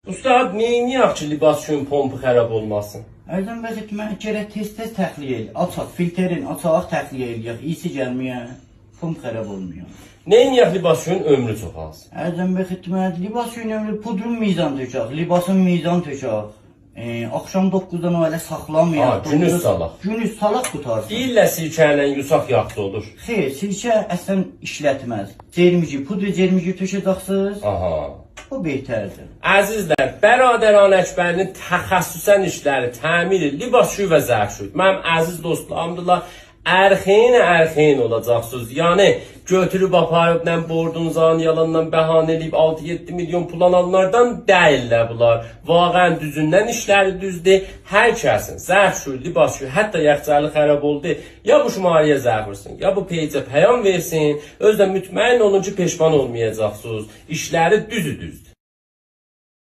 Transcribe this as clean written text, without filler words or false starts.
Ustad, neyniyək ki, libas üçün pompu xarab olmasın? Ərzən vəziyyət mən gərək tez-tez təxliyə el. Açaq, filtrerin açaq təxliyə eləyək. İyisi gəlməyə, pomp xarab olmuyor. Neyniyək libas üçün ömrü çoxalsın? Ərzən vəziyyət mən libas üçün ömrü pudrun mizan tökək, libasın mizan tökək. Axşam 9-dan o hələ saxlamayaq. Ha, günüz salaq. Günüz salaq qutarsın. Deyirlər sirkə ilə yusaq yaxşı olur. Xeyr, sirkə əslən işlətməz. Cermici, pudra cermici tökəcəksiniz. Aha. O betərdir. Əzizlər, Bəradəran Əkbərinin təxəssüsən işləri təmir, libasşuy və zərfşuy. Mənim əziz dostlarımdırlar. Ərxeyin ərxeyin olacaqsınız. Yəni götürüb aparıb nə bordunuzan yalandan bəhanə eləyib 6-7 milyon pul alanlardan deyillər bunlar. Vaqəən düzündən işləri düzdür. Hər kəsin zərfşuy, libasşuy, hətta yaxcalı xarab oldu. Ya bu şumariyə zəng vursun, ya bu peycə peyam versin. Özü də mütməyin olun ki, peşman olmayacaqsınız. İşləri düzü düzdür.